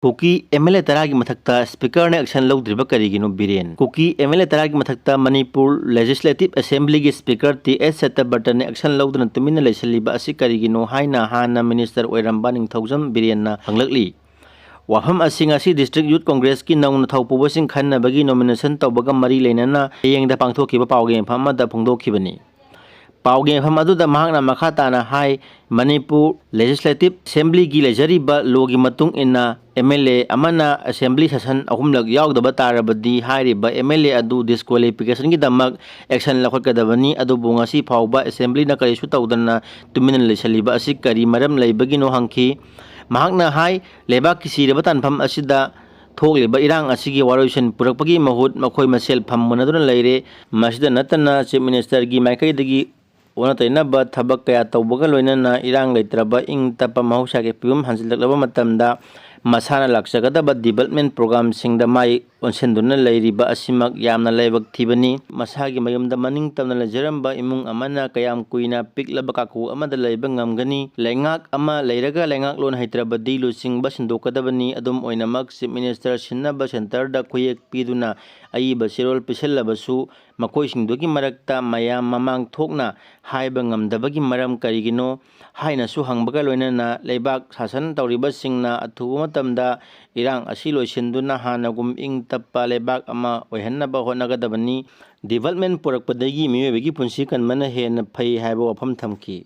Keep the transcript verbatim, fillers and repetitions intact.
Kuki M L A ꯇꯔꯥꯒꯤ ꯃꯊꯛꯇ ꯁ꯭ꯄꯤꯀꯔꯅ action ꯂꯧꯗ꯭ꯔꯤꯕ ꯀꯔꯤꯒꯤꯅꯣ? ꯕꯤꯔꯦꯟ꯫ ꯀꯨꯀꯤ ꯑꯦꯝ ꯑꯦꯜ ꯑꯦ ꯇꯔꯥꯒꯤ ꯃꯊꯛꯇ ꯃꯅꯤꯄꯨꯔ ꯂꯦꯖꯤꯁꯂꯦꯇꯤꯚ ꯑꯦꯁꯦꯝꯕ꯭ꯂꯤꯒꯤ ꯁ꯭ꯄꯤꯀꯔ ꯇꯤ ꯑꯦꯁ ꯁꯇꯕꯔꯇꯟꯅ ꯑꯦꯛꯁꯟ ꯂꯧꯗꯨꯅ ꯇꯨꯃꯤꯟꯅ ꯂꯩꯁꯤꯜꯂꯤꯕ ꯑꯁꯤ ꯀꯔꯤꯒꯤꯅꯣ ꯍꯥꯏꯅ ꯍꯥꯟꯅ ꯃꯤꯅꯤꯁꯇꯔ ꯑꯣꯏꯔꯝꯕ ꯅꯤꯡꯊꯧꯖꯝ ꯕꯤꯔꯦꯟꯅ ꯍꯪꯂꯛꯂꯤ꯫ ꯋꯥꯐꯝ ꯑꯁꯤ ꯉꯁꯤ ꯗꯤꯁꯇ꯭ꯔꯤꯛ ꯌꯨꯠ ꯀꯣꯡꯒ꯭ꯔꯦꯁꯀꯤ ꯅꯧꯅ ꯊꯧꯄꯨꯕꯁꯤꯡ ꯈꯟꯅꯕꯒꯤ ꯅꯣꯃꯤꯅꯦꯁꯟ ꯇꯧꯕꯒ ꯃꯔꯤ ꯂꯩꯅꯅ ꯍꯌꯦꯡꯗ ꯄꯥꯡꯊꯣꯛꯈꯤꯕ ꯄꯥꯎꯒꯤ ꯃꯤꯐꯝ ꯑꯃꯗ ꯐꯣꯡꯗꯣꯛꯈꯤꯕꯅꯤ꯫ ꯄꯥꯎꯒꯤ ꯃꯤꯐꯝ ꯑꯗꯨꯗ ꯃꯍꯥꯛꯅ ꯃꯈꯥ ꯇꯥꯅ ꯍꯥꯏ, ꯃꯅꯤꯄꯨꯔ ꯂꯦꯖꯤꯁꯂꯦꯇꯤꯚ ꯑꯦꯁꯦꯝꯕ꯭ꯂꯤꯒꯤ ꯂꯩꯖꯔꯤꯕ ꯂꯣꯒꯤ ꯃꯇꯨꯡ ꯏꯟꯅ ꯑꯦꯝ ꯑꯦꯜ ꯑꯦ ꯑꯃꯅ ꯑꯦꯁꯦꯝꯕ꯭ꯂꯤ ꯁꯦꯁꯟ ꯑꯍꯨꯝꯂꯛ ꯌꯥꯎꯗꯕ ꯇꯥꯔꯕꯗꯤ ꯍꯥꯏꯔꯤꯕ ꯑꯦꯝ ꯑꯦꯜ ꯑꯦ ꯑꯗꯨ ꯗꯤꯁꯀ꯭ꯋꯥꯂꯤꯐꯤꯀꯦꯁꯟꯒꯤꯗꯃꯛ ꯑꯦꯛꯁꯟ ꯂꯧꯈꯠꯀꯗꯕꯅꯤ꯫ ꯑꯗꯨꯕꯨ ꯉꯁꯤ ꯐꯥꯎꯕ ꯑꯦꯁꯦꯝꯕ꯭ꯂꯤꯅ ꯀꯔꯤꯁꯨ ꯇꯧꯗꯅ ꯇꯨꯃꯤꯟꯅ ꯂꯩꯁꯤꯜꯂꯤꯕ ꯑꯁꯤ ꯀꯔꯤ ꯃꯔꯝ ꯂꯩꯕꯒꯤꯅꯣ ꯍꯪꯈꯤ꯫ ꯃꯍꯥꯛꯅ ꯍꯥꯏ, ꯂꯩꯕꯥꯛꯀꯤ ꯁꯤꯔꯕ ꯇꯥꯟꯐꯝ ꯑꯁꯤꯗ ꯊꯣꯛꯂꯤꯕ ꯏꯔꯥꯡ ꯑꯁꯤꯒꯤ ꯋꯥꯔꯣꯏꯁꯤꯟ ꯄꯨꯔꯛꯄꯒꯤ ꯃꯍꯨꯠ ꯃꯈꯣꯏ ꯃꯁꯦꯜ ꯐꯝꯃꯨꯅꯗꯨꯅ ꯂꯩꯔꯦ꯫ ꯃꯁꯤꯗ ꯅꯠꯇꯅ ꯆꯤꯐ ꯃꯤꯅꯤꯁꯇꯔꯒꯤ ꯃꯥꯏꯀꯩꯗꯒꯤ ꯑꯣꯟꯅ ꯇꯩꯅꯕ ꯊꯕꯛ ꯀꯌꯥ ꯇꯧꯕꯒ ꯂꯣꯏꯅꯅ ꯏꯔꯥꯡ ꯂꯩꯇ꯭ꯔꯕ ꯏꯪ ꯇꯞꯄ ꯃꯍꯧꯁꯥꯒꯤ ꯐꯤꯕꯝ ꯍꯟꯖꯤꯜꯂꯛꯂꯕ ꯃꯇꯝꯗ ꯃꯁꯥꯅ ꯂꯥꯛꯆꯒꯗꯕ ꯗꯤꯕꯦꯂꯞꯃꯦꯟ ꯄ꯭ꯔꯣꯒ꯭ꯔꯥꯝꯁꯤꯡꯗ ꯃꯥꯏ ꯑꯣꯟꯁꯤꯟꯗꯨꯅ ꯂꯩꯔꯤꯕ ꯑꯁꯤꯃꯛ ꯌꯥꯝꯅ ꯂꯥꯏꯕꯛ ꯊꯤꯕꯅꯤ꯫ ꯃꯁꯥꯒꯤ ꯃꯌꯨꯝꯗ ꯃꯅꯤꯡ ꯇꯝꯅ ꯂꯩꯖꯔꯝꯕ ꯏꯃꯨꯡ ꯑꯃꯅ ꯀꯌꯥꯝ ꯀꯨꯏꯅ ꯄꯤꯛꯂꯕ ꯀꯥꯡꯈꯨ ꯑꯃꯗ ꯂꯩꯕ ꯉꯝꯒꯅꯤ? ꯂꯩꯉꯥꯛ ꯑꯃ ꯂꯩꯔꯒ ꯂꯩꯉꯥꯛꯂꯣꯟ ꯍꯩꯇ꯭ꯔꯕꯗꯤ ꯂꯨꯆꯤꯡꯕ ꯁꯤꯟꯗꯣꯛꯀꯗꯕꯅꯤ꯫ ꯑꯗꯨꯝ ꯑꯣꯏꯅꯃꯛ, ꯆꯤꯐ ꯃꯤꯅꯤꯁꯇꯔ ꯁꯤꯟꯅꯕ ꯁꯦꯟꯇꯔꯗ ꯈꯨꯌꯦꯛ ꯄꯤꯗꯨꯅ ꯑꯏꯕ ꯆꯦꯔꯣꯜ ꯄꯤꯁꯤꯜꯂꯕꯁꯨ, ꯃꯈꯣꯏꯁꯤꯡꯗꯨꯒꯤ ꯃꯔꯛꯇ ꯃꯌꯥꯝ ꯃꯃꯥꯡ ꯊꯣꯛꯅ ꯍꯥꯏꯕ ꯉꯝꯗꯕꯒꯤ ꯃꯔꯝ ꯀꯔꯤꯒꯤꯅꯣ ꯍꯥꯏꯅꯁꯨ ꯍꯪꯕꯒ ꯂꯣꯏꯅꯅ, ꯂꯩꯕꯥꯛ ꯁꯥꯁꯟ ꯇꯧꯔꯤꯕꯁꯤꯡꯅ ꯑꯊꯨꯕ ꯃꯇꯝꯗ ꯏꯔꯥꯡ ꯑꯁꯤ ꯂꯣꯏꯁꯤꯟꯗꯨꯅ ꯍꯥꯟꯅꯒꯨꯝ ꯏꯪ ꯇꯞꯄ ꯂꯩꯕꯥꯛ ꯑꯃ ꯑꯣꯏꯍꯟꯅꯕ ꯍꯣꯠꯅꯒꯗꯕꯅꯤ꯫ ꯗꯤꯕꯦꯂꯞꯃꯦꯟ ꯄꯨꯔꯛꯄꯗꯒꯤ ꯃꯤꯑꯣꯏꯕꯒꯤ ꯄꯨꯟꯁꯤ ꯀꯟꯕꯅ ꯍꯦꯟꯅ ꯐꯩ ꯍꯥꯏꯕ ꯋꯥꯐꯝ ꯊꯝꯈꯤ꯫